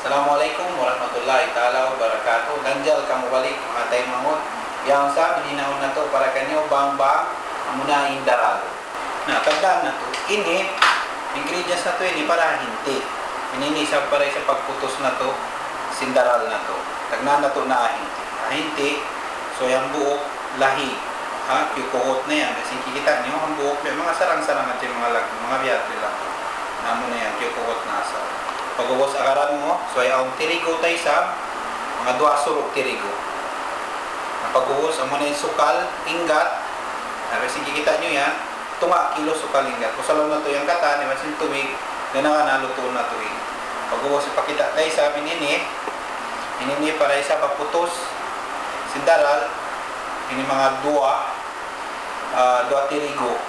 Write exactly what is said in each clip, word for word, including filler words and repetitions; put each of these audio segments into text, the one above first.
Assalamu alaykum warahmatullahi taala wabarakatuh. Lanjal kamu balik, manga taymanghud. Biya' sin hinangun natu' para kaniyu bang-bang, amuna in daral. Na, tagdahan natu'. Ini, ingredients natu' ini para hinti'. Ini, ini isab para isab pagputus natu', sin daral natu'. Tagdahan natu' na hinti'. Na hinti', so yan buuk, lahi. Ha, kiyukuhut na yan. Kasi kikita' niyu, hambuuk, manga sarang-sarang at manga lag-, manga biyadtu lang. Na amuna yan, kiyukuhut na sa. Pag'ubus agaran mu, so yan tirigu ta isab, manga duwa suruk tirigu. Na pag'ubus, amuna in sukal, inggat. Na kasi kikita' niyu yan, tunga' kilu sukal inggat. Pusalan natu' yan katan, iban sin tubig, na naka nalutuun natu' ini. Pag'ubus ipakita' ta isab ini, ini, ini para isab pagputus sin daral, ini manga duwa, ah, duwa tirigu.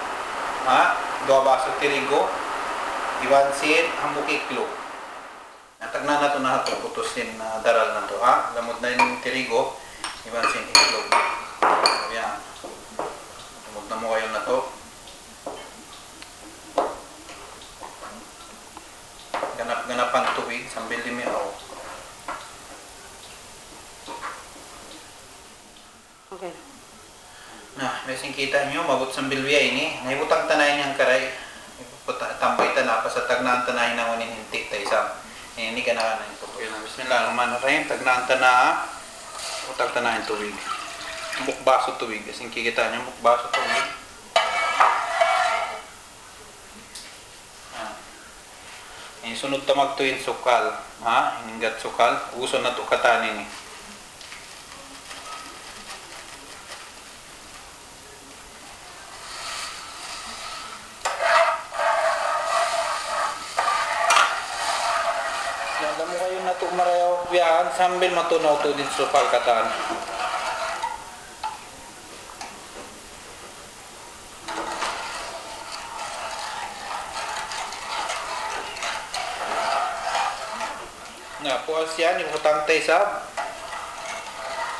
Ha? Duwa baso tirigu, iban sin hambuuk iklug. Na, tagna' natu' na ha putus sin, ah, daral natu', ha? Lamud na in tirigu, iban sin iklug. Yan. Lamud na mu kayu natu'. Ganap-ganapan tubig sambil limiaw. Okay. Na, biya' sin kita' niyu, maabut sambil biya' ini. Na, ibutang ta na in hangkaray. Ibuta-, tambay ta na, pasal tagna' ta na hinangun in hinti' ta isab. Ini ganahan na in putus. Okay na, bismillahirrahmanirrahim. Tagna' ta na, ibutang ta na in tubig. Hambuuk baso tubig. Biya' sin kikita' niyu, hambuuk baso tubig. Ah. In sunud ta magtuy in sukal, ha? In inggat sukal, ugusun natu' katan ini. Yan, lamud kayu natu' marayaw yan, sambil matunaw tuud in sukal katan. Na, puas yan, ibutang ta isab.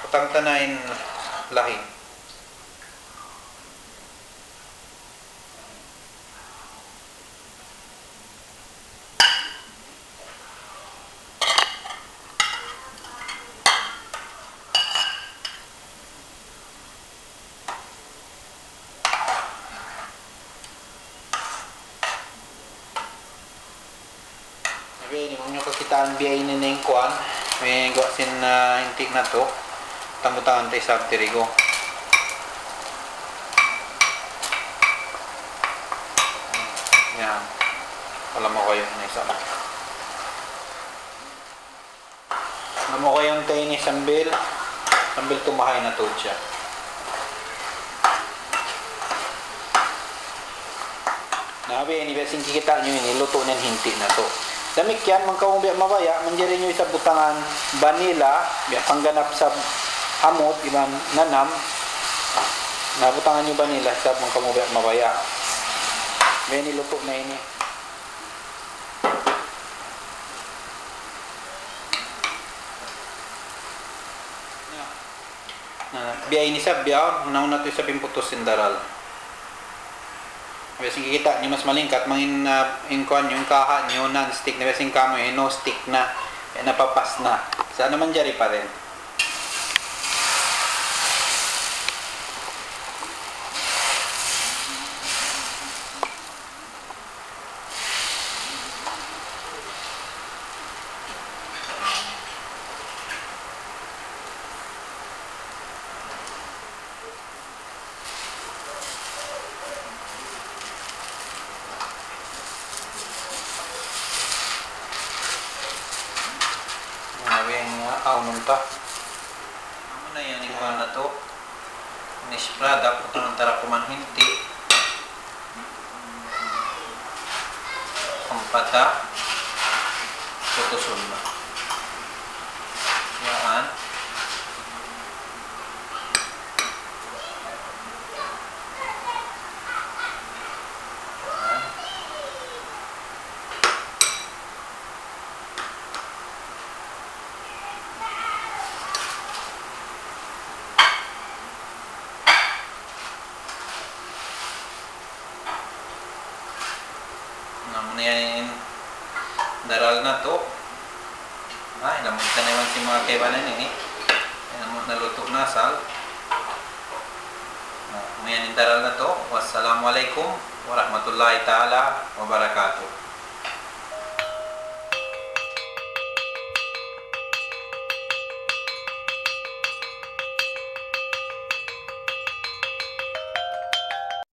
Ibutang ta na in lahi. Biya' ini, bang niyu kakitaan biya' ini na in kuwan, may guwa' sin, ah, hinti' natu', tanggutangan ta isab tirigu. Yan. Wala' makayu na isab. Lamud kayu ta ini sambil, sambil tumahay na tuud siya. Na, biya' ini, biya' sin kikita' niyu ini, lutu' na in hinti' natu'. Damikkiyan, bang kamu biya' mabaya', manjari niyu isab butangan vanilla, biya' pangganap isab hamut, iban nanam. Na, butangan niyu vanilla isab, bang kamu biya' mabaya'. Biya' ini, lutu' na ini. Na, biya' ini isab, biya' awn, hunahuna natu' isab in putus sin daral. Biya' sin kikita' niyu mas malingkat, bang in, ah, in kuwan niyu, in kaha' niyu, non-stick na, biya' sin kamu, eh, no-stick na, eh, napapas na. Sa' na manjari pa rin. Mawing nga awnun ta. Amu na yan in kuwan natu'. Finished product, butangan ta ra kuman hinti'. Ampa ta putusun na. Yan. Na, amu na yan in daral natu'. Ah, hinamut ta na iban sin manga kaibanan ini. Hinamut na lutu' na asal. Ah, amu yan in daral natu'. Wassalamu alaykum warahmatullahi ta'ala wabarakatuh.